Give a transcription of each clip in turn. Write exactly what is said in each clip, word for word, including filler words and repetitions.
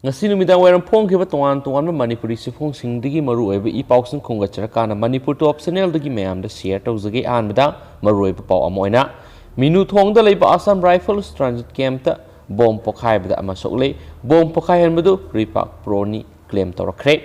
ꯉꯁꯤ ꯅꯨꯃꯤꯗꯥꯡ ꯋꯥꯏꯔꯝ ꯐꯣꯡꯈꯤꯕ ꯇꯣꯉꯥꯟ ꯇꯣꯉꯥꯟꯕ ꯃꯅꯤꯄꯨꯔꯤ ꯆꯦꯐꯣꯡꯁꯤꯡꯗꯒꯤ ꯃꯔꯨꯑꯣꯏꯕ ꯏ ꯄꯥꯎꯁꯤꯡ ꯈꯣꯝꯒꯠꯆꯔꯀꯥꯟꯗ ꯃꯅꯤꯄꯨꯔ ꯇꯣꯞ ꯆꯦꯅꯦꯜꯗꯒꯤ ꯃꯌꯥꯝꯗ ꯁꯤꯌꯔ ꯇꯧꯖꯒꯦ꯫ ꯑꯍꯥꯟꯕꯗ ꯃꯔꯨꯑꯣꯏꯕ ꯄꯥꯎ ꯑꯃ ꯑꯣꯏꯅ ꯃꯤꯅꯨꯊꯣꯡꯗ ꯂꯩꯕ ꯑꯁꯥꯝ ꯔꯥꯏꯐꯜꯁ ꯇ꯭ꯔꯥꯟꯖꯤꯠ ꯀꯦꯝꯞꯇ ꯕꯣꯝ ꯄꯣꯈꯥꯏꯕꯗ ꯑꯃ ꯁꯣꯛꯂꯦ꯫ ꯕꯣꯝ ꯄꯣꯈꯥꯏꯍꯟꯕꯗꯨ ꯔꯤꯄꯥꯛ ꯄ꯭ꯔꯣꯅꯤ ꯀ꯭ꯂꯦꯝ ꯇꯧꯔꯛꯈ꯭ꯔꯦ꯫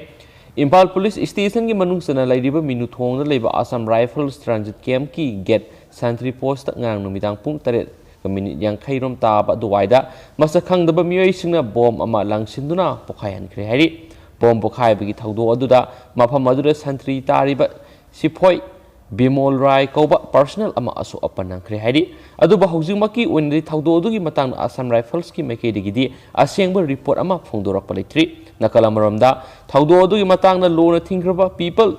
ꯏꯝꯐꯥꯜ ꯄꯨꯂꯤꯁ ꯁ꯭ꯇꯦꯁꯟꯒꯤ ꯃꯅꯨꯡ ꯆꯟꯅ ꯂꯩꯔꯤꯕ ꯃꯤꯅꯨꯊꯣꯡꯗ ꯂꯩꯕ ꯑꯁꯥꯝ ꯔꯥꯏꯐꯜꯁ ꯇ꯭ꯔꯥꯟꯖꯤꯠ ꯀꯦꯝꯞꯀꯤ ꯒꯦꯠ ꯁꯟꯇ꯭ꯔꯤ ꯄꯣꯁꯇ ꯉꯔꯥꯡ ꯅꯨꯃꯤꯗꯥꯡ ꯄꯨꯡ ꯇꯔꯦꯠ ꯃꯤꯅꯤꯠ ꯌꯥꯡꯈꯩ ꯔꯣꯝ ꯇꯥꯕ ꯑꯗꯨꯋꯥꯏꯗ ꯃꯁꯛ ꯈꯪꯗꯕ ꯃꯤꯑꯣꯏꯁꯤꯡꯅ ꯕꯣꯝ ꯑꯃ ꯂꯪꯁꯤꯟꯗꯨꯅ ꯄꯣꯈꯥꯏꯍꯟꯈ꯭ꯔꯦ ꯍꯥꯏꯔꯤ꯫ ꯕꯣꯝ ꯄꯣꯈꯥꯏꯕꯒꯤ ꯊꯧꯗꯣꯛ ꯑꯗꯨꯗ ꯃꯐꯝ ꯑꯗꯨꯗ ꯁꯟꯇ꯭ꯔꯤ ꯇꯥꯔꯤꯕ ꯁꯤꯐꯣꯏ ꯕꯤꯃꯣꯜ ꯔꯥꯏ ꯀꯧꯕ ꯄꯥꯔꯁꯅꯦꯜ ꯑꯃ ꯑꯁꯣꯛ ꯑꯄꯟ ꯅꯪꯈ꯭ꯔꯦ ꯍꯥꯏꯔꯤ꯫ ꯑꯗꯨꯕꯨ ꯍꯧꯖꯤꯛꯃꯛꯀꯤ ꯑꯣꯏꯅꯗꯤ ꯊꯧꯗꯣꯛ ꯑꯗꯨꯒꯤ ꯃꯇꯥꯡꯗ ꯑꯁꯥꯝ ꯔꯥꯏꯐꯜꯁꯀꯤ ꯃꯥꯏꯀꯩꯗꯒꯤꯗꯤ ꯑꯁꯦꯡꯕ ꯔꯤꯄꯣꯔꯠ ꯑꯃ ꯐꯣꯡꯗꯣꯔꯛꯄ ꯂꯩꯇ꯭ꯔꯤ꯫ ꯅꯥꯀꯜ ꯑꯃꯔꯣꯝꯗ, ꯊꯧꯗꯣꯛ ꯑꯗꯨꯒꯤ ꯃꯇꯥꯡꯗ ꯂꯨꯅ ꯊꯤꯡꯈ꯭ꯔꯕ People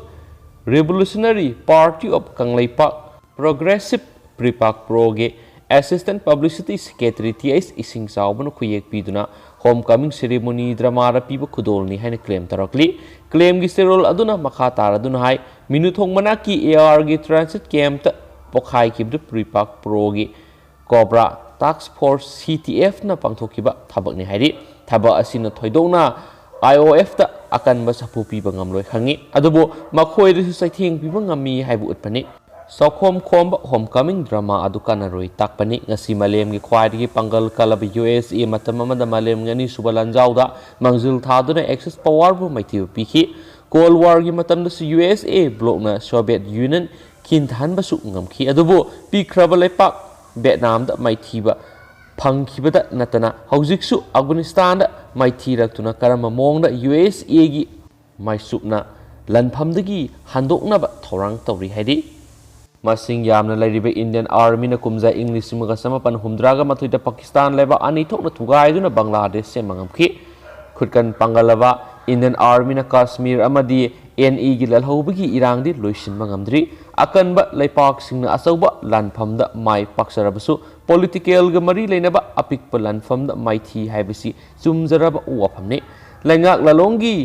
Revolutionary Party of Kangleipak Progressive PREPAK ꯄ꯭ꯔꯣꯒꯤ assistant publicity secretary T H ꯏꯁꯤꯡꯆꯥꯎꯕꯅ ꯈꯨꯌꯦꯛ ꯄꯤꯗꯨꯅ ꯍꯣꯝ ꯀꯃꯤꯡ ꯁꯦꯔꯦꯃꯣꯅꯤ ꯗ꯭ꯔꯃꯥꯗ ꯄꯤꯕ ꯈꯨꯗꯣꯜꯅꯤ ꯍꯥꯏꯅ ꯀ꯭ꯂꯦꯝ ꯇꯧꯔꯛꯂꯤ꯫ ꯀ꯭ꯂꯦꯝꯒꯤ ꯆꯦꯔꯣꯜ ꯑꯗꯨꯅ ꯃꯈꯥ ꯇꯥꯔꯗꯨꯅ ꯍꯥꯏ, ꯃꯤꯅꯨꯊꯣꯡ ꯃꯅꯥꯛꯀꯤ ꯑꯦ ꯑꯥꯔꯒꯤ ꯇ꯭ꯔꯥꯟꯁꯤꯠ ꯀꯦꯝꯞꯇ ꯄꯣꯈꯥꯏꯈꯤꯕꯗꯨ ꯄ꯭ꯔꯤꯄꯥꯛ ꯄ꯭ꯔꯣꯒꯤ ꯀꯣꯕ꯭ꯔꯥ ꯇꯥꯛꯁ ꯐꯣꯔꯁ ꯁꯤ ꯇꯤ ꯑꯦꯐꯅ ꯄꯥꯡꯊꯣꯛꯈꯤꯕ ꯊꯕꯛꯅꯤ ꯍꯥꯏꯔꯤ꯫ ꯊꯕꯛ ꯑꯁꯤꯅ ꯊꯣꯏꯗꯣꯛꯅ ꯑꯥꯏ ꯑꯣ ꯑꯦꯐꯇ ꯑꯀꯟꯕ ꯁꯥꯐꯨ ꯄꯤꯕ ꯉꯝꯂꯣꯏ ꯈꯪꯉꯤ, ꯑꯗꯨꯕꯨ ꯃꯈꯣꯏꯗꯁꯨ ꯆꯩꯊꯦꯡ ꯄꯤꯕ ꯉꯝꯃꯤ ꯍꯥꯏꯕ ꯎꯠꯄꯅꯤ꯫ ꯆꯥꯛꯈꯣꯝ ꯈꯣꯝꯕ ꯍꯣꯝ ꯀꯃꯤꯡ ꯗ꯭ꯔꯃꯥ ꯑꯗꯨ ꯀꯥꯟꯅꯔꯣꯏ ꯇꯥꯛꯄꯅꯤ꯫ ꯉꯁꯤ ꯃꯥꯂꯦꯝꯒꯤ ꯈ꯭ꯋꯥꯏꯗꯒꯤ ꯄꯥꯡꯒꯜ ꯀꯜꯂꯕ ꯌꯨ ꯑꯦꯁ ꯑꯦ ꯃꯇꯝ ꯑꯃꯗ ꯃꯥꯂꯦꯝꯒꯤ ꯑꯅꯤꯁꯨꯕ ꯂꯥꯟꯖꯥꯎꯗ ꯃꯥꯡꯖꯤꯜ ꯊꯥꯗꯨꯅ ꯑꯦꯛꯁꯤꯁ ꯄꯋꯥꯔꯕꯨ ꯃꯥꯏꯊꯤꯕ ꯄꯤꯈꯤ꯫ ꯀꯣꯜ ꯋꯥꯔꯒꯤ ꯃꯇꯝꯗꯁꯨ ꯌꯨ ꯑꯦꯁ ꯑꯦ ꯕ꯭ꯂꯣꯛꯅ ꯁꯣꯚꯤꯌꯦꯠ ꯌꯨꯅꯤꯌꯟ ꯈꯤꯟꯊꯍꯟꯕꯁꯨ ꯉꯝꯈꯤ, ꯑꯗꯨꯕꯨ ꯄꯤꯛꯈ꯭ꯔꯕ ꯂꯩꯄꯥꯛ ꯚꯦꯠꯅꯥꯝꯗ ꯃꯥꯏꯊꯤꯕ ꯐꯪꯈꯤꯕꯗ ꯅꯠꯇꯅ ꯍꯧꯖꯤꯛꯁꯨ ꯑꯐꯒꯥꯅꯤꯁꯇꯥꯟꯗ ꯃꯥꯏꯊꯤꯔꯛꯇꯨꯅ ꯀꯔꯝꯕ ꯃꯑꯣꯡꯗ ꯌꯨ ꯑꯦꯁ ꯑꯦꯒꯤ ꯃꯥꯏꯆꯨꯞꯅ ꯂꯥꯟꯐꯝꯗꯒꯤ ꯍꯟꯗꯣꯛꯅꯕ ꯊꯧꯔꯥꯡ ꯇꯧꯔꯤ ꯍꯥꯏꯔꯤ꯫ ꯃꯁꯤꯡ ꯌꯥꯝꯅ ꯂꯩꯔꯤꯕ ꯏꯟꯗꯤꯌꯟ ꯑꯥꯔꯃꯤꯅ ꯀꯨꯝꯖꯥ ꯏꯪ ꯂꯤꯁꯤꯡ ꯑꯃꯒ ꯆꯃꯥꯄꯟ ꯍꯨꯝꯗ꯭ꯔꯥꯒ ꯃꯥꯊꯣꯏꯗ ꯄꯥꯀꯤꯁꯇꯥꯟ ꯂꯩꯕꯥꯛ ꯑꯅꯤ ꯊꯣꯛꯅ ꯊꯨꯒꯥꯏꯗꯨꯅ ꯕꯪꯒ꯭ꯂꯥꯗꯦꯁ ꯁꯦꯝꯕ ꯉꯝꯈꯤ꯫ ꯈꯨꯠꯀꯟ ꯄꯥꯡꯒꯜꯂꯕ ꯏꯟꯗꯤꯌꯟ ꯑꯥꯔꯃꯤꯅ ꯀꯥꯁꯃꯤꯔ ꯑꯃꯗꯤ ꯑꯦꯟ ꯏꯒꯤ ꯂꯥꯜꯍꯧꯕꯒꯤ ꯏꯔꯥꯡꯗꯤ ꯂꯣꯏꯁꯤꯟꯕ ꯉꯝꯗ꯭ꯔꯤ꯫ ꯑꯀꯟꯕ ꯂꯩꯄꯥꯛꯁꯤꯡꯅ ꯑꯆꯧꯕ ꯂꯥꯟꯐꯝꯗ ꯃꯥꯏ ꯄꯥꯛꯆꯔꯕꯁꯨ, ꯄꯣꯂꯤꯇꯤꯀꯦꯜꯒ ꯃꯔꯤ ꯂꯩꯅꯕ ꯑꯄꯤꯛꯄ ꯂꯥꯟꯐꯝꯗ ꯃꯥꯏꯊꯤ ꯍꯥꯏꯕꯁꯤ ꯆꯨꯝꯖꯔꯕ ꯋꯥꯐꯝꯅꯤ꯫ ꯂꯩꯉꯥꯛ ꯂꯥꯂꯣꯡꯒꯤ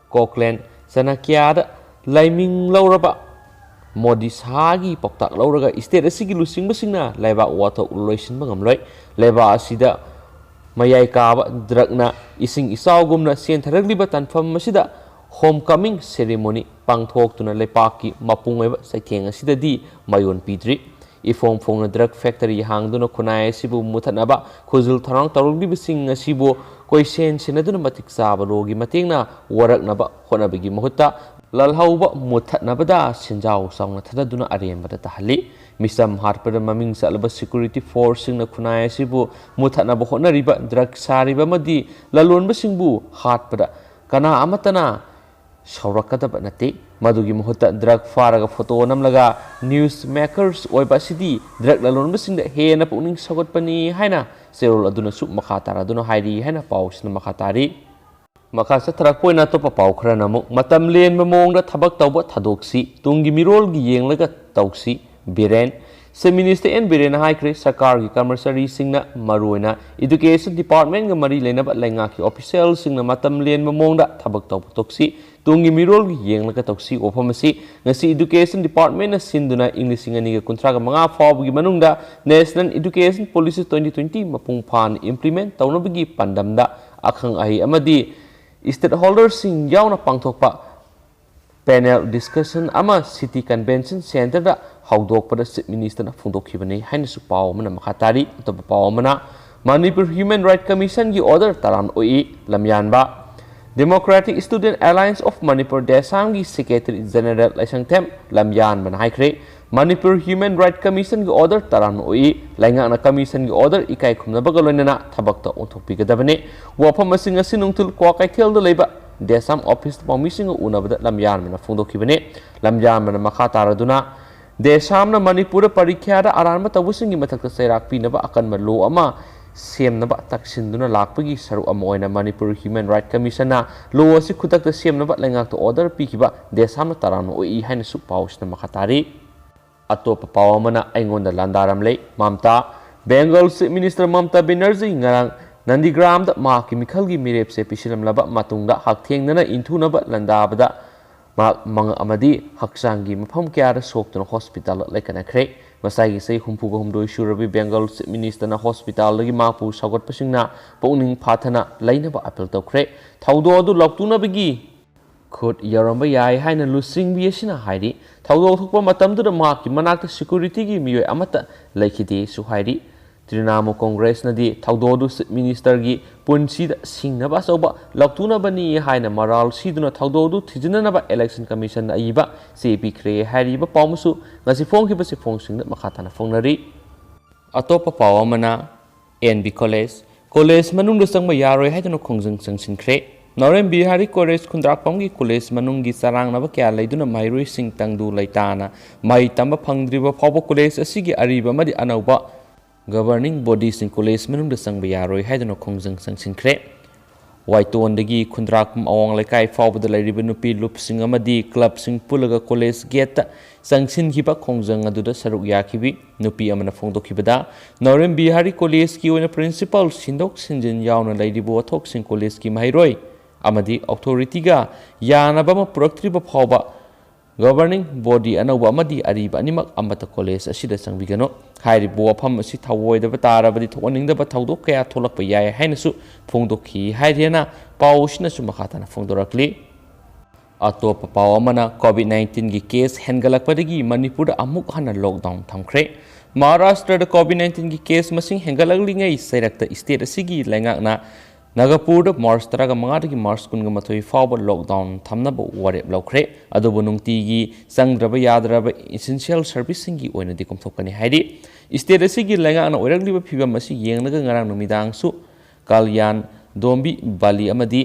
ꯀꯣꯛꯂꯦꯟ ꯆꯅꯀ꯭ꯌꯥꯗ ꯂꯥꯏꯃꯤꯡ ꯂꯧꯔꯕ ꯃꯣꯗꯤ ꯁꯥꯍꯒꯤ ꯄꯥꯎꯇꯥꯛ ꯂꯧꯔꯒ ꯁ꯭ꯇꯦꯠ ꯑꯁꯤꯒꯤ ꯂꯨꯆꯤꯡꯕꯁꯤꯡꯅ ꯂꯩꯕꯥꯛ ꯋꯥꯊꯣꯛ ꯂꯣꯏꯁꯤꯟꯕ ꯉꯝꯂꯣꯏ꯫ ꯂꯩꯕꯥꯛ ꯑꯁꯤꯗ ꯃꯌꯥꯏ ꯀꯥꯕ ꯗ꯭ꯔꯒꯅ ꯏꯁꯤꯡ ꯏꯆꯥꯎꯒꯨꯝꯅ ꯆꯦꯟꯊꯔꯛꯂꯤꯕ ꯇꯥꯟꯐꯝ ꯑꯁꯤꯗ ꯍꯣꯝ ꯀꯃꯤꯡ ꯁꯦꯔꯦꯃꯣꯅꯤ ꯄꯥꯡꯊꯣꯛꯇꯨꯅ ꯂꯩꯄꯥꯛꯀꯤ ꯃꯄꯨꯡ ꯑꯣꯏꯕ ꯆꯩꯊꯦꯡ ꯑꯁꯤꯗꯗꯤ ꯃꯥꯏꯑꯣꯟ ꯄꯤꯗ꯭ꯔꯤ꯫ ꯏꯐꯣꯡ ꯐꯣꯡꯅ ꯗ꯭ꯔꯒ ꯐꯦꯛꯇꯔꯤ ꯍꯥꯡꯗꯨꯅ ꯈꯨꯟꯅꯥꯏ ꯑꯁꯤꯕꯨ ꯃꯨꯊꯠꯅꯕ ꯈꯨꯖꯤꯜ ꯊꯧꯔꯥꯡ ꯇꯧꯔꯛꯂꯤꯕꯁꯤꯡ ꯑꯁꯤꯕꯨ ꯀꯣꯏꯁꯦꯟ ꯁꯦꯟꯅꯗꯨꯅ ꯃꯇꯤꯛ ꯆꯥꯕ ꯂꯣꯒꯤ ꯃꯇꯦꯡꯅ ꯋꯥꯔꯛꯅꯕ ꯍꯣꯠꯅꯕꯒꯤ ꯃꯍꯨꯠꯇ ꯂꯥꯜꯍꯧꯕ ꯃꯨꯊꯠꯅꯕꯗ ꯁꯦꯟꯖꯥꯎ ꯆꯥꯎꯅ ꯊꯥꯗꯗꯨꯅ ꯑꯔꯦꯝꯕꯗ ꯇꯥꯍꯜꯂꯤ꯫ ꯃꯤꯆꯝ ꯍꯥꯠꯄꯗ ꯃꯃꯤꯡ ꯆꯠꯂꯕ ꯁꯦꯀ꯭ꯌꯨꯔꯤꯇꯤ ꯐꯣꯔꯁꯁꯤꯡꯅ ꯈꯨꯟꯅꯥꯏ ꯑꯁꯤꯕꯨ ꯃꯨꯊꯠꯅꯕ ꯍꯣꯠꯅꯔꯤꯕ ꯗ꯭ꯔꯒ ꯁꯥꯔꯤꯕ ꯑꯃꯗꯤ ꯂꯂꯣꯟꯕꯁꯤꯡꯕꯨ ꯍꯥꯠꯄꯗ ꯀꯅꯥ ꯑꯃꯠꯇꯅ ꯁꯥꯎꯔꯛꯀꯗꯕ ꯅꯠꯇꯦ꯫ ꯃꯗꯨꯒꯤ ꯃꯍꯨꯠꯇ ꯗ꯭ꯔꯒ ꯐꯥꯔꯒ ꯐꯣꯇꯣ ꯅꯝꯂꯒ ꯅ꯭ꯌꯨꯁ ꯃꯦꯀꯔꯁ ꯑꯣꯏꯕ ꯑꯁꯤꯗꯤ ꯗ꯭ꯔꯒ ꯂꯂꯣꯟꯕꯁꯤꯡꯗ ꯍꯦꯟꯅ ꯄꯨꯛꯅꯤꯡ ꯁꯧꯒꯠꯄꯅꯤ ꯍꯥꯏꯅ ꯆꯦꯔꯣꯜ ꯑꯗꯨꯅꯁꯨ ꯃꯈꯥ ꯇꯥꯔꯗꯨꯅ ꯍꯥꯏꯔꯤ ꯍꯥꯏꯅ ꯄꯥꯎꯁꯤꯅ ꯃꯈꯥ ꯇꯥꯔꯤ꯫ ꯃꯈꯥ ꯆꯠꯊꯔꯛꯄ ꯑꯣꯏꯅ ꯑꯇꯣꯞꯄ ꯄꯥꯎ ꯈꯔꯅ ꯑꯃꯨꯛ ꯃꯇꯝ ꯂꯦꯟꯕ ꯃꯑꯣꯡꯗ ꯊꯕꯛ ꯇꯧꯕ ꯊꯥꯗꯣꯛꯁꯤ, ꯇꯨꯡꯒꯤ ꯃꯤꯔꯣꯜꯒꯤ ꯌꯦꯡꯂꯒ ꯇꯧꯁꯤ꯫ ꯕꯤꯔꯦꯟ, ꯆꯤꯐ ꯃꯤꯅꯤꯁꯇꯔ ꯑꯦꯟ ꯕꯤꯔꯦꯟꯅ ꯍꯥꯏꯈ꯭ꯔꯦ, ꯁꯔꯀꯥꯔꯒꯤ ꯀꯔꯃꯆꯥꯔꯤꯁꯤꯡꯅ ꯃꯔꯨꯑꯣꯏꯅ ꯏꯗꯨꯀꯦꯁꯟ ꯗꯤꯄꯥꯔꯠꯃꯦꯟꯒ ꯃꯔꯤ ꯂꯩꯅꯕ ꯂꯩꯉꯥꯛꯀꯤ ꯑꯣꯐꯤꯁꯤꯌꯦꯜꯁꯤꯡꯅ ꯃꯇꯝ ꯂꯦꯟꯕ ꯃꯑꯣꯡꯗ ꯊꯕꯛ ꯇꯧꯕ ꯇꯣꯛꯁꯤ, ꯇꯨꯡꯒꯤ ꯃꯤꯔꯣꯜꯒꯤ ꯌꯦꯡꯂꯒ ꯇꯧꯁꯤ꯫ ꯋꯥꯐꯝ ꯑꯁꯤ ꯉꯁꯤ ꯏꯗꯨꯀꯦꯁꯟ ꯗꯤꯄꯥꯔꯠꯃꯦꯟꯅ ꯁꯤꯟꯗꯨꯅ ꯏꯪ ꯂꯤꯁꯤꯡ ꯑꯅꯤꯒ ꯀꯨꯟꯊ꯭ꯔꯥꯒ ꯃꯉꯥ ꯐꯥꯎꯕꯒꯤ ꯃꯅꯨꯡꯗ national education policy twenty twenty ꯃꯄꯨꯡ ꯐꯥꯅ ꯏꯝꯄ꯭ꯂꯤꯃꯦꯟ ꯇꯧꯅꯕꯒꯤ ꯄꯥꯟꯗꯝꯗ ꯑꯈꯪ ꯑꯍꯩ ꯑꯃꯗꯤ ꯁ꯭ꯇꯦꯛꯍꯣꯜꯗꯔꯁꯤꯡ ꯌꯥꯎꯅ ꯄꯥꯡꯊꯣꯛꯄ ꯄꯦꯅꯦꯜ ꯗꯤꯁꯀꯁꯟ ꯑꯃ ꯁꯤꯇꯤ ꯀꯟꯚꯦꯟꯁꯟ ꯁꯦꯟꯇꯔꯗ ꯍꯧꯗꯣꯛꯄꯗ ꯆꯤꯐ ꯃꯤꯅꯤꯁꯇꯔꯅ ꯐꯣꯡꯗꯣꯛꯈꯤꯕꯅꯤ ꯍꯥꯏꯅꯁꯨ ꯄꯥꯎ ꯑꯃꯅ ꯃꯈꯥ ꯇꯥꯔꯤ꯫ ꯑꯇꯣꯞꯄ ꯄꯥꯎ ꯑꯃꯅ, ꯃꯅꯤꯄꯨꯔ ꯍ꯭ꯌꯨꯃꯦꯟ ꯔꯥꯏꯠ ꯀꯃꯤꯁꯟꯒꯤ ꯑꯣꯔꯗꯔ ꯇꯔꯥꯝꯅ ꯑꯣꯛꯏ, ꯂꯝꯌꯥꯟꯕ꯫ Democratic Student Alliance of Manipur, ꯗꯦꯁꯥꯝꯒꯤ ꯁꯦꯀ꯭ꯔꯦꯇꯔꯤ ꯖꯦꯅꯔꯦꯜ ꯂꯥꯏꯁꯪꯊꯦꯝ ꯂꯝꯌꯥꯟꯕꯅ ꯍꯥꯏꯈ꯭ꯔꯦ, ꯃꯅꯤꯄꯨꯔ ꯍ꯭ꯌꯨꯃꯦꯟ ꯔꯥꯏꯠ ꯀꯃꯤꯁꯟꯒꯤ ꯑꯣꯔꯗꯔ ꯇꯔꯥꯝꯅ ꯑꯣꯛꯏ, ꯂꯩꯉꯥꯛꯅ ꯀꯃꯤꯁꯟꯒꯤ ꯑꯣꯔꯗꯔ ꯏꯀꯥꯏ ꯈꯨꯝꯅꯕꯒ ꯂꯣꯏꯅꯅ ꯊꯕꯛꯇ ꯑꯣꯟꯊꯣꯛꯄꯤꯒꯗꯕꯅꯤ꯫ ꯋꯥꯐꯝ ꯑꯁꯤ ꯉꯁꯤ ꯅꯨꯡꯊꯤꯜ ꯀ꯭ꯋꯥꯀꯩꯊꯦꯜꯗ ꯂꯩꯕ ꯗꯦꯁꯥꯝ ꯑꯣꯐꯤꯁꯇ ꯄꯥꯎꯃꯤꯁꯤꯡꯒ ꯎꯅꯕꯗ ꯂꯝꯌꯥꯟꯕꯅ ꯐꯣꯡꯗꯣꯛꯈꯤꯕꯅꯤ꯫ ꯂꯝꯌꯥꯟꯕꯅ ꯃꯈꯥ ꯇꯥꯔꯗꯨꯅ, ꯗꯦꯁꯥꯝꯅ ꯃꯅꯤꯄꯨꯔꯗ ꯄꯔꯤꯈ꯭ꯌꯥꯗ ꯑꯔꯥꯟꯕ ꯇꯧꯕꯁꯤꯡꯒꯤ ꯃꯊꯛꯇ ꯆꯩꯔꯥꯛ ꯄꯤꯅꯕ ꯑꯀꯟꯕ ꯂꯣ ꯑꯃ ꯁꯦꯝꯅꯕ ꯇꯛꯁꯤꯟꯗꯨꯅ ꯂꯥꯛꯄꯒꯤ ꯁꯔꯨꯛ ꯑꯃ ꯑꯣꯏꯅ ꯃꯅꯤꯄꯨꯔ ꯍ꯭ꯌꯨꯃꯦꯟ ꯔꯥꯏꯠ ꯀꯃꯤꯁꯟꯅ ꯂꯣ ꯑꯁꯤ ꯈꯨꯗꯛꯇ ꯁꯦꯝꯅꯕ ꯂꯩꯉꯥꯛꯇ ꯑꯣꯔꯗꯔ ꯄꯤꯈꯤꯕ ꯗꯦꯁꯥꯝꯅ ꯇꯔꯥꯝꯅ ꯑꯣꯛꯏ ꯍꯥꯏꯅꯁꯨ ꯄꯥꯎꯁꯤꯅ ꯃꯈꯥ ꯇꯥꯔꯤ꯫ ꯑꯇꯣꯞꯄ ꯄꯥꯎ ꯑꯃꯅ ꯑꯩꯉꯣꯟꯗ ꯂꯥꯟꯗꯥꯔꯝꯂꯦ꯫ ꯃꯝꯇꯥ, ꯕꯦꯡꯒꯜ ꯆꯤꯐ ꯃꯤꯅꯤꯁꯇꯔ ꯃꯝꯇꯥ ꯕꯦꯅꯔꯖꯤ ꯉꯔꯥꯡ ꯅꯟꯗꯤꯒ꯭ꯔꯥꯝꯗ ꯃꯍꯥꯛꯀꯤ ꯃꯤꯈꯜꯒꯤ ꯃꯤꯔꯦꯞꯁꯦ ꯄꯤꯁꯤꯜꯂꯝꯂꯕ ꯃꯇꯨꯡꯗ ꯍꯛꯊꯦꯡꯅꯅ ꯏꯟꯊꯨꯅꯕ ꯂꯥꯟꯗꯥꯕꯗ ꯃꯍꯥꯛ ꯃꯉꯛ ꯑꯃꯗꯤ ꯍꯛꯆꯥꯡꯒꯤ ꯃꯐꯝ ꯀꯌꯥꯗ ꯁꯣꯛꯇꯨꯅ ꯍꯣꯁꯄꯤꯇꯥꯜꯗ ꯂꯩꯀꯠꯅꯈ꯭ꯔꯦ꯫ ꯉꯁꯥꯏꯒꯤ ꯆꯍꯤ ꯍꯨꯝꯐꯨꯒ ꯍꯨꯝꯗꯣꯏ ꯁꯨꯔꯕꯤ ꯕꯦꯡꯒꯜ ꯆꯤꯐ ꯃꯤꯅꯤꯁꯇꯔꯅ ꯍꯣꯁꯄꯤꯇꯥꯜꯗꯒꯤ ꯃꯍꯥꯛꯄꯨ ꯁꯧꯒꯠꯄꯁꯤꯡꯅ ꯄꯨꯛꯅꯤꯡ ꯐꯥꯊꯅ ꯂꯩꯅꯕ ꯑꯥꯄꯤꯜ ꯇꯧꯈ꯭ꯔꯦ꯫ ꯊꯧꯗꯣꯛ ꯑꯗꯨ ꯂꯥꯎꯊꯣꯛꯅꯕꯒꯤ ꯈꯨꯠ ꯌꯧꯔꯝꯕ ꯌꯥꯏ ꯍꯥꯏꯅ ꯂꯨꯆꯤꯡꯕꯤ ꯑꯁꯤꯅ ꯍꯥꯏꯔꯤ꯫ ꯊꯧꯗꯣꯛ ꯊꯣꯛꯄ ꯃꯇꯝꯗꯨꯗ ꯃꯍꯥꯛꯀꯤ ꯃꯅꯥꯛꯇ ꯁꯦꯀ꯭ꯌꯨꯔꯤꯇꯤꯒꯤ ꯃꯤꯑꯣꯏ ꯑꯃꯠꯇ ꯂꯩꯈꯤꯗꯦꯁꯨ ꯍꯥꯏꯔꯤ꯫ ꯇ꯭ꯔꯤꯅꯥꯃꯨꯜ ꯀꯣꯡꯒ꯭ꯔꯦꯁꯅꯗꯤ ꯊꯧꯗꯣꯛ ꯑꯗꯨ ꯆꯤꯐ ꯃꯤꯅꯤꯁꯇꯔꯒꯤ ꯄꯨꯟꯁꯤꯗ ꯁꯤꯡꯅꯕ ꯑꯆꯧꯕ ꯂꯥꯎꯊꯣꯛꯅꯕꯅꯤ ꯍꯥꯏꯅ ꯃꯔꯥꯜ ꯁꯤꯗꯨꯅ ꯊꯧꯗꯣꯛ ꯑꯗꯨ ꯊꯤꯖꯤꯟꯅꯅꯕ ꯏꯂꯦꯛꯁꯟ ꯀꯃꯤꯁꯟꯗ ꯑꯏꯕ ꯆꯦ ꯄꯤꯈ꯭ꯔꯦ ꯍꯥꯏꯔꯤꯕ ꯄꯥꯎ ꯑꯃꯁꯨ ꯉꯁꯤ ꯐꯣꯡꯈꯤꯕ ꯆꯦꯐꯣꯡꯁꯤꯡꯗ ꯃꯈꯥ ꯇꯥꯅ ꯐꯣꯡꯅꯔꯤ꯫ ꯑꯇꯣꯞꯄ ꯄꯥꯎ ꯑꯃꯅ, ꯑꯦꯟ ꯕꯤ ꯀꯣꯂꯦꯖ, ꯀꯣꯂꯦꯖ ꯃꯅꯨꯡꯗ ꯆꯪꯕ ꯌꯥꯔꯣꯏ ꯍꯥꯏꯗꯨꯅ ꯈꯣꯡꯖꯪ ꯆꯪꯁꯤꯟꯈ꯭ꯔꯦ꯫ ꯅꯥꯎꯔꯦꯝ ꯕꯤꯍꯥꯔꯤ ꯀꯣꯂꯦꯖ ꯈꯨꯟꯗ꯭ꯔꯥꯛꯄꯝꯒꯤ ꯀꯣꯂꯦꯖ ꯃꯅꯨꯡꯒꯤ ꯆꯔꯥꯡꯅꯕ ꯀꯌꯥ ꯂꯩꯗꯨꯅ ꯃꯍꯩꯔꯣꯏꯁꯤꯡ ꯇꯪꯗꯨ ꯂꯩꯇꯥꯅ ꯃꯍꯩ ꯇꯝꯕ ꯐꯪꯗ꯭ꯔꯤꯕ ꯐꯥꯎꯕ ꯀꯣꯂꯦꯖ ꯑꯁꯤꯒꯤ ꯑꯔꯤꯕ ꯑꯃꯗꯤ ꯑꯅꯧꯕ ꯒꯕꯔꯅꯤꯡ ꯕꯣꯗꯤꯁꯤꯡ ꯀꯣꯂꯦꯖ ꯃꯅꯨꯡꯗ ꯆꯪꯕ ꯌꯥꯔꯣꯏ ꯍꯥꯏꯗꯨꯅ ꯈꯣꯡꯖꯪ ꯆꯪꯁꯤꯟꯈ꯭ꯔꯦ꯫ ꯋꯥꯏꯇꯣꯟꯗꯒꯤ ꯈꯨꯟꯗ꯭ꯔꯥꯛꯄꯝ ꯑꯋꯥꯡ ꯂꯩꯀꯥꯏ ꯐꯥꯎꯕꯗ ꯂꯩꯔꯤꯕ ꯅꯨꯄꯤ ꯂꯨꯞꯁꯤꯡ ꯑꯃꯗꯤ ꯀ꯭ꯂꯕꯁꯤꯡ ꯄꯨꯜꯂꯒ ꯀꯣꯂꯦꯖ ꯒꯦꯠꯇ ꯆꯪꯁꯤꯟꯈꯤꯕ ꯈꯣꯡꯖꯪ ꯑꯗꯨꯗ ꯁꯔꯨꯛ ꯌꯥꯈꯤꯕꯤ ꯅꯨꯄꯤ ꯑꯃꯅ ꯐꯣꯡꯗꯣꯛꯈꯤꯕꯗ, ꯅꯥꯎꯔꯦꯝ ꯕꯤꯍꯥꯔꯤ ꯀꯣꯂꯦꯖꯀꯤ ꯑꯣꯏꯅ ꯄ꯭ꯔꯤꯟꯁꯤꯄꯥꯜ ꯁꯤꯟꯗꯣꯛ ꯁꯤꯟꯖꯤꯟ ꯌꯥꯎꯅ ꯂꯩꯔꯤꯕ ꯋꯥꯊꯣꯛꯁꯤꯡ ꯀꯣꯂꯦꯖꯀꯤ ꯃꯍꯩꯔꯣꯏ ꯑꯃꯗꯤ ꯑꯣꯊꯣꯔꯤꯇꯤꯒ ꯌꯥꯅꯕ ꯑꯃ ꯄꯨꯔꯛꯇ꯭ꯔꯤꯕ ꯐꯥꯎꯕ ꯒꯕꯔꯅꯤꯡ ꯕꯣꯗꯤ ꯑꯅꯧꯕ ꯑꯃꯗꯤ ꯑꯔꯤꯕ ꯑꯅꯤꯃꯛ ꯑꯃꯠꯇ ꯀꯣꯂꯦꯖ ꯑꯁꯤꯗ ꯆꯪꯕꯤꯒꯅꯨ꯫ ꯍꯥꯏꯔꯤꯕ ꯋꯥꯐꯝ ꯑꯁꯤ ꯊꯧꯑꯣꯏꯗꯕ ꯇꯥꯔꯕꯗꯤ ꯊꯣꯛꯍꯟꯅꯤꯡꯗꯕ ꯊꯧꯗꯣꯛ ꯀꯌꯥ ꯊꯣꯛꯂꯛꯄ ꯌꯥꯏ ꯍꯥꯏꯅꯁꯨ ꯐꯣꯡꯗꯣꯛꯈꯤ ꯍꯥꯏꯔꯦꯅ ꯄꯥꯎ ꯑꯁꯤꯅꯁꯨ ꯃꯈꯥ ꯇꯥꯅ ꯐꯣꯡꯗꯣꯔꯛꯂꯤ꯫ ꯑꯇꯣꯞꯄ ꯄꯥꯎ ꯑꯃꯅ, ꯀꯣꯚꯤꯗ ꯅꯥꯏꯟꯇꯤꯟꯒꯤ ꯀꯦꯁ ꯍꯦꯟꯒꯠꯂꯛꯄꯗꯒꯤ ꯃꯅꯤꯄꯨꯔꯗ ꯑꯃꯨꯛ ꯍꯟꯅ ꯂꯣꯛꯗꯥꯎꯟ ꯊꯝꯈ꯭ꯔꯦ꯫ ꯃꯍꯥꯔꯥꯁꯇ꯭ꯔꯗ ꯀꯣꯚꯤꯗ ꯅꯥꯏꯟꯇꯤꯟꯒꯤ ꯀꯦꯁ ꯃꯁꯤꯡ ꯍꯦꯟꯒꯠꯂꯛꯂꯤꯉꯩ ꯁꯩꯔꯛꯇ ꯁ꯭ꯇꯦꯠ ꯑꯁꯤꯒꯤ ꯂꯩꯉꯥꯛꯅ ꯅꯥꯒꯄꯨꯔꯗ ꯃꯥꯔꯆ ꯇꯔꯥꯃꯉꯥꯗꯒꯤ ꯃꯥꯔꯆ ꯀꯨꯟꯃꯥꯊꯣꯏ ꯐꯥꯎꯕ ꯂꯣꯛꯗꯥꯎꯟ ꯊꯝꯅꯕ ꯋꯥꯔꯦꯞ ꯂꯧꯈ꯭ꯔꯦ꯫ ꯑꯗꯨꯕꯨ ꯅꯨꯡꯇꯤꯒꯤ ꯆꯪꯗ꯭ꯔꯕ ꯌꯥꯗ꯭ꯔꯕ ꯏꯁꯦꯟꯁꯤꯌꯦꯜ ꯁꯔꯚꯤꯁꯁꯤꯡꯒꯤ ꯑꯣꯏꯅꯗꯤ ꯀꯣꯝꯊꯣꯛꯀꯅꯤ ꯍꯥꯏꯔꯤ꯫ ꯁ꯭ꯇꯦꯠ ꯑꯁꯤꯒꯤ ꯂꯩꯉꯥꯛꯅ ꯑꯣꯏꯔꯛꯂꯤꯕ ꯐꯤꯕꯝ ꯑꯁꯤ ꯌꯦꯡꯂꯒ ꯉꯔꯥꯡ ꯅꯨꯃꯤꯗꯥꯡꯁꯨ ꯀꯜꯌꯥꯟ, ꯗꯣꯝꯕꯤ ꯚꯦꯂꯤ ꯑꯃꯗꯤ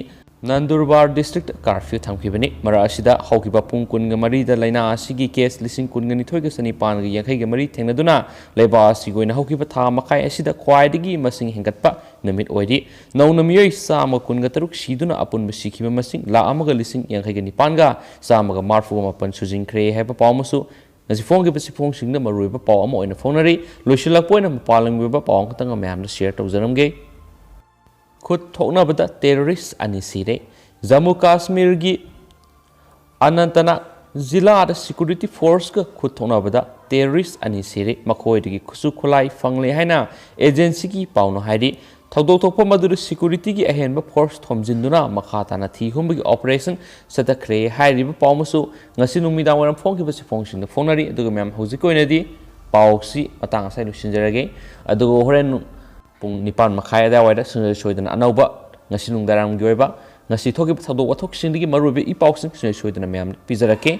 ꯅꯟꯗꯨꯔꯕꯥꯔ ꯗꯤꯁꯇ꯭ꯔꯤꯛꯇ ꯀꯥꯔꯐ꯭ꯌꯨ ꯊꯝꯈꯤꯕꯅꯤ꯫ ꯃꯔꯛ ꯑꯁꯤꯗ ꯍꯧꯈꯤꯕ ꯄꯨꯡ ꯀꯨꯟꯒ ꯃꯔꯤꯗ ꯂꯥꯏꯅꯥ ꯑꯁꯤꯒꯤ ꯀꯦꯁ ꯂꯤꯁꯤꯡ ꯀꯨꯟꯒ ꯅꯤꯊꯣꯏꯒ ꯆꯅꯤꯄꯥꯟꯒ ꯌꯥꯡꯈꯩꯒ ꯃꯔꯤ ꯊꯦꯡꯅꯗꯨꯅ ꯂꯩꯕꯥꯛ ꯑꯁꯤꯒꯤ ꯑꯣꯏꯅ ꯍꯧꯈꯤꯕ ꯊꯥ ꯃꯈꯥꯏ ꯑꯁꯤꯗ ꯈ꯭ꯋꯥꯏꯗꯒꯤ ꯃꯁꯤꯡ ꯍꯦꯟꯒꯠꯄ ꯅꯨꯃꯤꯠ ꯑꯣꯏꯔꯤ꯫ ꯅꯧꯅ ꯃꯤꯑꯣꯏ ꯆꯥꯝꯃ ꯀꯨꯟꯒ ꯇꯔꯨꯛ ꯁꯤꯗꯨꯅ ꯑꯄꯨꯟꯕ ꯁꯤꯈꯤꯕ ꯃꯁꯤꯡ ꯂꯥꯈ ꯑꯃꯒ ꯂꯤꯁꯤꯡ ꯌꯥꯡꯈꯩꯒ ꯅꯤꯄꯥꯟꯒ ꯆꯥꯝꯃꯒ ꯃꯔꯤꯐꯨ ꯃꯥꯄꯟ ꯁꯨꯖꯤꯟꯈ꯭ꯔꯦ ꯍꯥꯏꯕ ꯄꯥꯎ ꯑꯃꯁꯨ ꯉꯁꯤ ꯐꯣꯡꯈꯤꯕ ꯆꯦꯐꯣꯡꯁꯤꯡꯗ ꯃꯔꯨꯑꯣꯏꯕ ꯄꯥꯎ ꯑꯃ ꯑꯣꯏꯅ ꯐꯣꯡꯅꯔꯤ꯫ ꯂꯣꯏꯁꯤꯜꯂꯛꯄ ꯑꯣꯏꯅ ꯃꯄꯥꯟ ꯂꯝꯒꯤ ꯑꯣꯏꯕ ꯄꯥꯎ ꯑꯃꯈꯛꯇꯪꯒ ꯃꯌꯥꯝꯗ ꯁꯤꯌꯔ ꯇꯧꯖꯔꯝꯒꯦ꯫ ꯈꯨꯠ ꯊꯣꯛꯅꯕꯗ ꯇꯦꯔꯣꯔꯤꯁ ꯑꯅꯤ ꯁꯤꯔꯦ꯫ ꯖꯝꯃꯨ ꯀꯥꯁꯃꯤꯔꯒꯤ ꯑꯅꯟꯇꯅꯥꯒ ꯖꯤꯂꯥꯗ ꯁꯦꯀ꯭ꯌꯨꯔꯤꯇꯤ ꯐꯣꯔꯁꯀ ꯈꯨꯠ ꯊꯣꯛꯅꯕꯗ ꯇꯦꯔꯣꯔꯤꯁ ꯑꯅꯤ ꯁꯤꯔꯦ, ꯃꯈꯣꯏꯗꯒꯤ ꯈꯨꯠꯁꯨ ꯈꯨꯠꯂꯥꯏ ꯐꯪꯂꯦ ꯍꯥꯏꯅ ꯑꯦꯖꯦꯟꯁꯤꯒꯤ ꯄꯥꯎꯅ ꯍꯥꯏꯔꯤ꯫ ꯊꯧꯗꯣꯛ ꯊꯣꯛꯐꯝ ꯑꯗꯨꯗ ꯁꯦꯀ꯭ꯌꯨꯔꯤꯇꯤꯒꯤ ꯑꯍꯦꯟꯕ ꯐꯣꯔꯁ ꯊꯣꯝꯖꯤꯟꯗꯨꯅ ꯃꯈꯥ ꯇꯥꯅ ꯊꯤ ꯍꯨꯝꯕꯒꯤ ꯑꯣꯄꯔꯦꯁꯟ ꯆꯠꯊꯈ꯭ꯔꯦ ꯍꯥꯏꯔꯤꯕ ꯄꯥꯎ ꯑꯃꯁꯨ ꯉꯁꯤ ꯅꯨꯃꯤꯗꯥꯡ ꯋꯥꯏꯔꯝ ꯐꯣꯡꯈꯤꯕꯁꯤ ꯐꯣꯡꯁꯤꯡꯗ ꯐꯣꯡꯅꯔꯤ꯫ ꯑꯗꯨꯒ ꯃꯌꯥꯝ, ꯍꯧꯖꯤꯛꯀꯤ ꯑꯣꯏꯅꯗꯤ ꯄꯥꯎꯁꯤ ꯃꯇꯥꯡ ꯑꯁꯤꯗ ꯂꯣꯏꯁꯤꯟꯖꯔꯒꯦ꯫ ꯑꯗꯨꯒ ꯍꯣꯔꯦꯟ ꯄꯨꯡ ꯅꯤꯄꯥꯟ ꯃꯈꯥꯏ ꯑꯗꯨꯋꯥꯏꯗ ꯁꯨꯡꯁꯣꯏ ꯁꯣꯏꯗꯅ ꯑꯅꯧꯕ ꯉꯁꯤ ꯅꯨꯡꯗꯥꯡꯋꯥꯏꯔꯝꯒꯤ ꯑꯣꯏꯕ ꯉꯁꯤ ꯊꯣꯛꯈꯤꯕ ꯊꯧꯗꯣꯛ ꯋꯥꯊꯣꯛꯁꯤꯡꯗꯒꯤ ꯃꯔꯨꯑꯣꯏꯕ ꯏ ꯄꯥꯎꯁꯤꯡ ꯁꯨꯡꯁꯣꯏ ꯁꯣꯏꯗꯅ ꯃꯌꯥꯝꯗ ꯄꯤꯖꯔꯛꯀꯦ꯫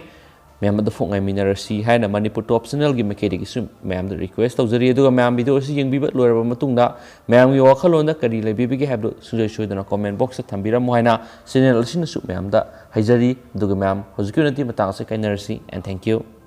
ꯃꯌꯥꯝ ꯑꯗꯨ ꯐꯣꯡ ꯉꯥꯏꯃꯤꯟꯅꯔꯁꯤ ꯍꯥꯏꯅ ꯃꯅꯤꯄꯨꯔ ꯇꯣꯞ ꯆꯦꯅꯦꯜꯒꯤ ꯃꯥꯏꯀꯩꯗꯒꯤꯁꯨ ꯃꯌꯥꯝꯗ ꯔꯤꯀ꯭ꯋꯦꯁ ꯇꯧꯖꯔꯤ꯫ ꯑꯗꯨꯒ ꯃꯌꯥꯝ ꯚꯤꯗꯤꯑꯣ ꯑꯁꯤ ꯌꯦꯡꯕꯤꯕ ꯂꯣꯏꯔꯕ ꯃꯇꯨꯡꯗ ꯃꯌꯥꯝꯒꯤ ꯋꯥꯈꯜꯂꯣꯟꯗ ꯀꯔꯤ ꯂꯩꯕꯤꯕꯒꯦ ꯍꯥꯏꯕꯗꯨ ꯁꯨꯡꯁꯣꯏ ꯁꯣꯏꯗꯅ ꯀꯣꯃꯦꯟ ꯕꯣꯛꯁꯇ ꯊꯝꯕꯤꯔꯝꯃꯨ ꯍꯥꯏꯅ ꯆꯦꯅꯦꯜ ꯑꯁꯤꯅꯁꯨ ꯃꯌꯥꯝꯗ ꯍꯥꯏꯖꯔꯤ꯫ ꯑꯗꯨꯒ ꯃꯌꯥꯝ, ꯍꯧꯖꯤꯛꯀꯤ ꯑꯣꯏꯅꯗꯤ ꯃꯇꯥꯡ ꯑꯁꯤ ꯀꯥꯏꯅꯔꯁꯤ꯫ And thank you꯫